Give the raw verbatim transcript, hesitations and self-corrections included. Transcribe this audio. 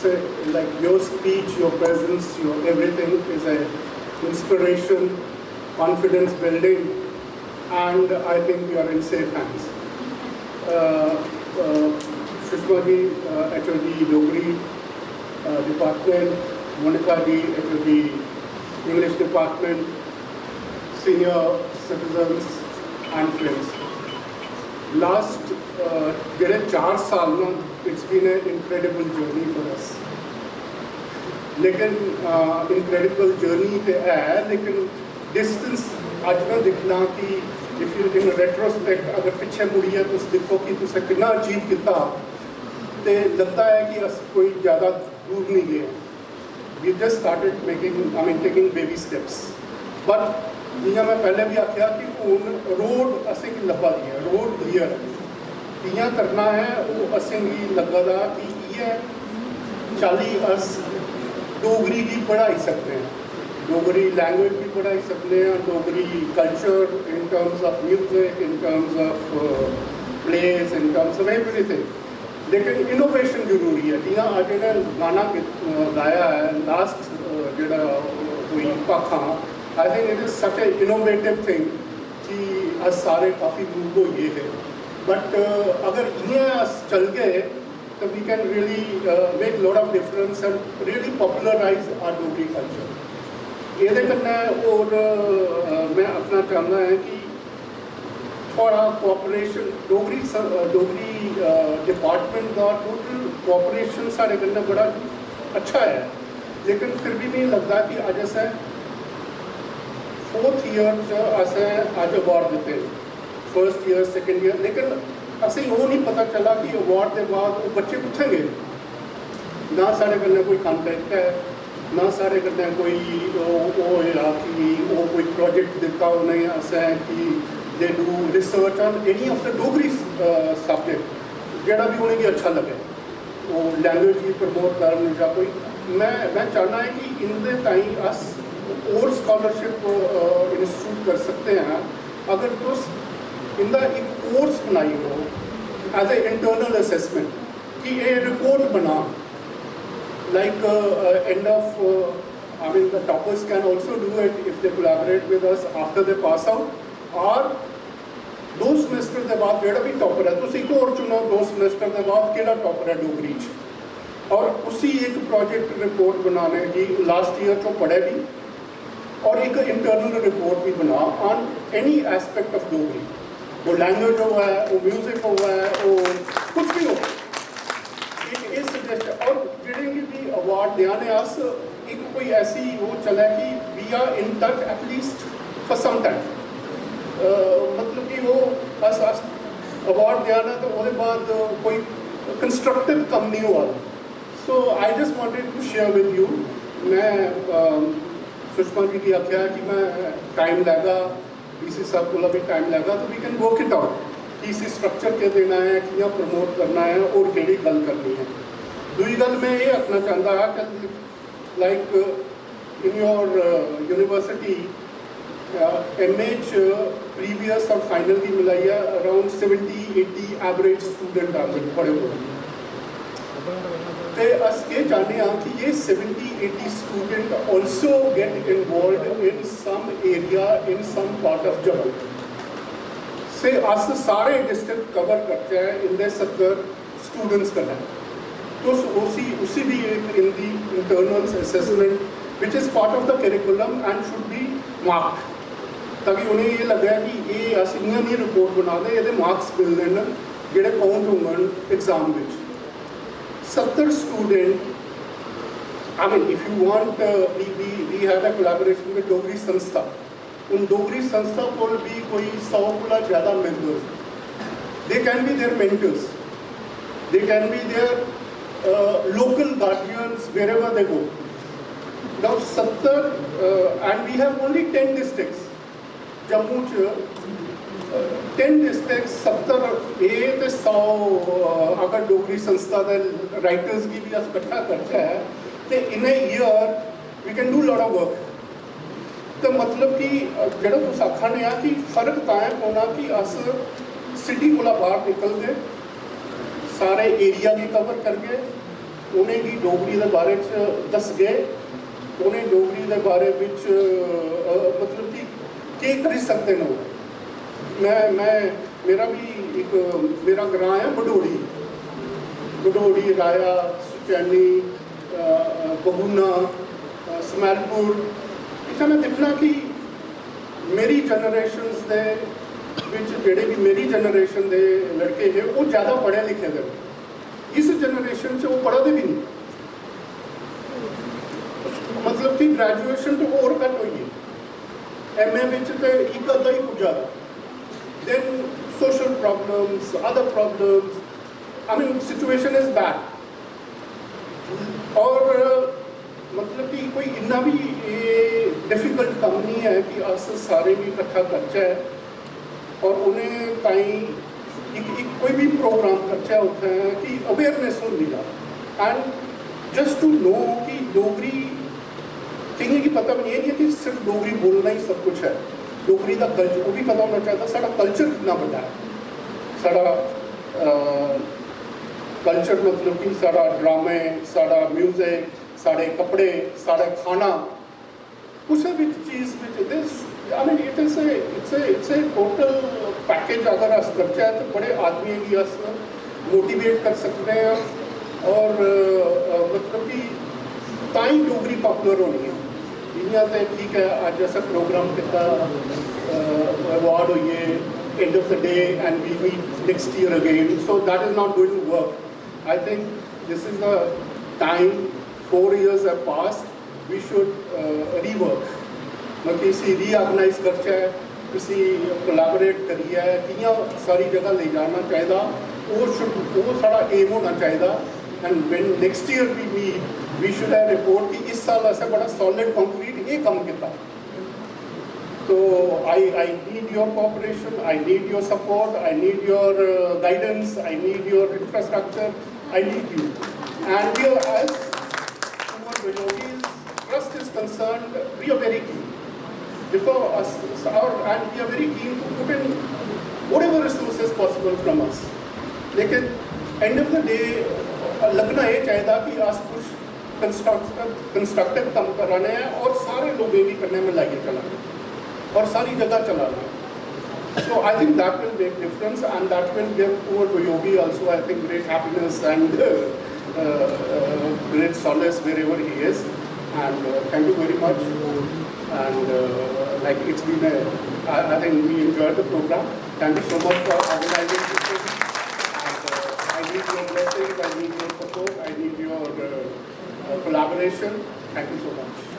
Like your speech, your presence, your everything is a inspiration, confidence building, and I think you are in safe hands. Uh, uh, Sushma ji, uh, H O D Dogri uh, department, Monica ji, H O D English department, senior citizens and friends. Last uh, ਜਿਹੜੇ ਚਾਰ ਸਾਲ ਨਾ, it's been an incredible journey for us. ਲੇਕਿਨ incredible journey ਤੇ ਹੈ, ਲੇਕਿਨ distance ਅੱਜ ਮੈਂ ਦੇਖਣਾ ਕਿ if you in retrospect, ਅਗਰ ਪਿੱਛੇ ਮੁੜੀਏ, ਤੁਸੀਂ ਦੇਖੋ ਕਿ ਤੁਸੀਂ ਕਿੰਨਾ ਅਚੀਵ ਕੀਤਾ, ਤੇ ਲੱਗਦਾ ਹੈ ਕਿ ਅਸੀਂ ਕੋਈ ਜ਼ਿਆਦਾ ਦੂਰ ਨਹੀਂ ਗਏ। We just started making, I mean, taking baby steps. But ਜਿ'यां ਮੈਂ ਪਹਿਲੇ ਵੀ ਆਖਿਆ ਕਿ ਹੁਣ ਰੋਡ ਅਸੀਂ ਕੀ ਲੱਭਾ ਦੀ ਹੈ, ਰੋਡ ਕਲੀਅਰ ਹੈ। ਕਿ'यां ਕਰਨਾ ਹੈ, ਉਹ ਅਸੀਂ ਵੀ ਲੱਗਾ ਦਾ ਕਿ ਇਹ चाली अस डोगरी गी बढ़ाई सकते हैं, डोगरी लैंग्वेज गी बढ़ाई सकते हैं, Dogri culture in terms of music, in terms of plays, in terms of everything. लेकिन इनोवेशन जरूरी है। जि'यां अज्ज इ'नें गाना गे- अ, गाया है लास्ट, जेह्ड़ा कोई भाखां, I think it is such a innovative thing कि अस सारे काफ़ी मूव होई गे हे। बट अगर इ'यां अस चलगे तो we can really uh, make lot of difference and really popularize our Dogri culture. एह्दे कन्नै होर uh, में आखना चाह्न्ना ऐ कि थुआढ़ा कोआपरेशन डोगरी स- अ, डोगरी डिपार्टमेंट दा टोटल कोआपरेशन साढ़े कन्नै बड़ा अच्छा ऐ, लेकिन फिर भी मिगी लगदा कि अज्ज असें फोर्थ ईयर च असें अज्ज अवार्ड दित्ते, फर्स्ट ईयर, सैकंड ईयर, लेकिन असेंगी ओह् नहीं पता चला कि अवार्ड दे बाद ओह् बच्चे कुत्थें गे। ना साढ़े कन्नै कोई कॉन्टैक्ट ऐ, ना साढ़े कन्नै कोई ओह् ओह् होएआ कि ओह् कोई प्रोजेक्ट दित्ता उ'नें असें कि they do research on any of the Dogri subject, जेह्ड़ा बी उ'नेंगी अच्छा लग्गै, ओह् लैंग्वेज गी प्रमोट करन जां कोई। मैं मैं चाह्न्ना ऐ कि इं'दे ताईं अस होर स्कॉलरशिप इंस्टीट्यूट कर सकते हैं। अगर तुस इं'दा इक कोर्स बनाई ओड़ो एज ए इंटरनल असेसमेंट, कि एह् रिपोर्ट बना, like uh, uh, end of uh, I mean, the toppers can also do it if they collaborate with us after they pass out, or दो सेमेस्टर दे बाद जेह्ड़ा बी topper ऐ, तुस इक होर चुनो दो सेमेस्टर दे बाद केह्ड़ा टॉपर ऐ डोगरी च, और उसी एक प्रोजेक्ट रिपोर्ट बनाने दी लास्ट ईयर चो पढ़े दी, और एक इंटरनल रिपोर्ट भी बना on any aspect of Dogri. वो लैंग्वेज होऐ, वो म्यूजिक होऐ, वो कुछ भी हो। एक इस सजेस्ट और जेह्ड़े गी भी अवार्ड देआ ने अस, एक कोई ऐसी वो चलै कि we are in touch at least for some time। मतलब कि वो अस अस अवार्ड देआ ने तो ओह्दे बाद कोई कंस्ट्रक्टिव कम्म नहीं होआ दा। So I just wanted to share with you, मैं अम, सुषमा जी गी आखेआ कि मैं टाइम लैगा, डीसी साहब कोला भी टाइम लैगा, तो we can work it out कि इसी स्ट्रक्चर केह् देना ऐ, कि'यां प्रमोट करना ऐ और केह्ड़ी गल्ल करनी ऐ। दूई गल्ल मैं एह् आखना चांह्दा हा कि like in your university MA च प्रीवियस और फाइनल दी मिलाइयै around seventy eighty average student आंदे न बड़े कोल। ते अस केह् चाह्न्ने आं कि ये seventy eighty student also get involved in some area in some part of Jammu। से अस सारे डिस्ट्रिक्ट कवर करचै इं'दे सत्तर स्टूडेंट्स कन्नै। तुस उसी उसी भी एक in the internal assessment which is part of the curriculum and should be marked, ताकि उ'नेंगी एह् लग्गै कि एह् अस इ'यां निं रिपोर्ट बना दे, एह्दे मार्क्स मिलने न जेह्ड़े काउंट होङन एग्जाम बिच। सत्तर student, I mean, if you want, we we we have a collaboration with Dogri संस्था। हून डोगरी संस्था कोल भी कोई सौ कोला ज़्यादा members, they can be their mentors, they can be their local guardians wherever they go। Now सत्तर, and we have only ten districts Jammu च, टेन डिस्ट्रिक्ट सत्तर, एह् ते सौ अगर डोगरी संस्था दे राइटर्स गी बी अस कट्ठा करचै ते in a year we can do lot of work। ते मतलब कि जेह्ड़ा तुस आखा ने आ कि फर्क तां ऐ पौना कि अस सिटी कोला बाह्र निकलगे, सारे एरिया गी कवर करगे, उ'नेंगी डोगरी दे बारे च दसगे, उ'नें डोगरी दे बारे बिच, अ, मतलब कि केह् करी सकदे न ओह्। मैं, मैं, मेरा बी इक, मेरा ग्रांऽ ऐ बडोड़ी, बडोड़ी, राया, सुचैनी, अ, अ, बगुना, अ, स्मैलपुर। इत्थै मैं दिक्खना कि मेरी जनरेशन्स दे बिच जेह्ड़े बी मेरी जनरेशन दे लड़के हे, ओह् ज़्यादा पढ़े लिखे दे न। इस जनरेशन च ओह् पढ़ा दे बी नहीं, मतलब कि ग्रेजुएशन तो होर घट्ट होई गे, एमए बिच ते इक अद्धा ही पुज्जा दा। Then social problems, other problems, I mean, situation is bad. और मतलब कि कोई इन्ना भी एह् डिफिकल्ट कम्म नहीं है कि अस सारे भी इकट्ठा करचै और उ'नें ताईं इक, इक कोई भी प्रोग्राम करचै उत्थै कि अवेयरनेस होंदी जा। And just to know कि डोगरी, केइयें गी पता बी नहीं है कि सिर्फ डोगरी बोलना ही सब कुछ है। डोगरी दा कल्चर, ओह् भी पता होना चाहिदा, साढ़ा कल्चर कितना बड्डा है। साढ़ा, अ, कल्चर मतलब कि साढ़ा ड्रामे, साढ़ा म्यूजिक, साढ़े कपड़े, साढ़ा खाना, कुसै भी चीज बिच, this, I mean, it is a, it's a, it's a total package। अगर अस करचै ते बड़े आदमियें गी अस मोटिवेट करी सकदे आं और, अ, मतलब कि तां ही डोगरी पॉपुलर होनी है। इ'यां ते ठीक है, अज्ज असें प्रोग्राम कीता, अवार्ड होई गे, end of the day and we meet next year again, so that is not going to work. I think this is the time, four years have passed, we should, uh, rework, मतलब कि इसी रीआर्गेनाइज करचै, इसी collaborate करियै कि'यां सारी जगह लेई जाना चाहिदा, ओह् शुड, ओह् साढ़ा एम होना चाहिदा। And when next year we meet, we should have report कि इस साल असें बड़ा सॉलिड, कॉन्क्रीट एह् कम्म कीता। So I, I need your cooperation, I need your support, I need your, uh, guidance, I need your infrastructure, I need you. And we are, as Umar Bajogis Trust is concerned, we are very keen. Because us, our, and we are very keen to put in whatever resources possible from us. लेकिन end of the day लगना एह् चाहिदा कि अस कुछ constructive, constructive कम्म करा ने आं और सारे लोकें गी कन्नै मिलाइयै चला ने आं और सारी जगह चला ने आं। So I think that will make difference and that will give poor Yogi also, I think, great happiness and, uh, uh, great solace wherever he is. And, uh, thank you very much. And, uh, like, it's been a, I, I think we enjoyed the program. Thank you so much for organizing this thing. And, uh, I need your blessings, I need your support, I need your, uh, uh, collaboration. Thank you so much.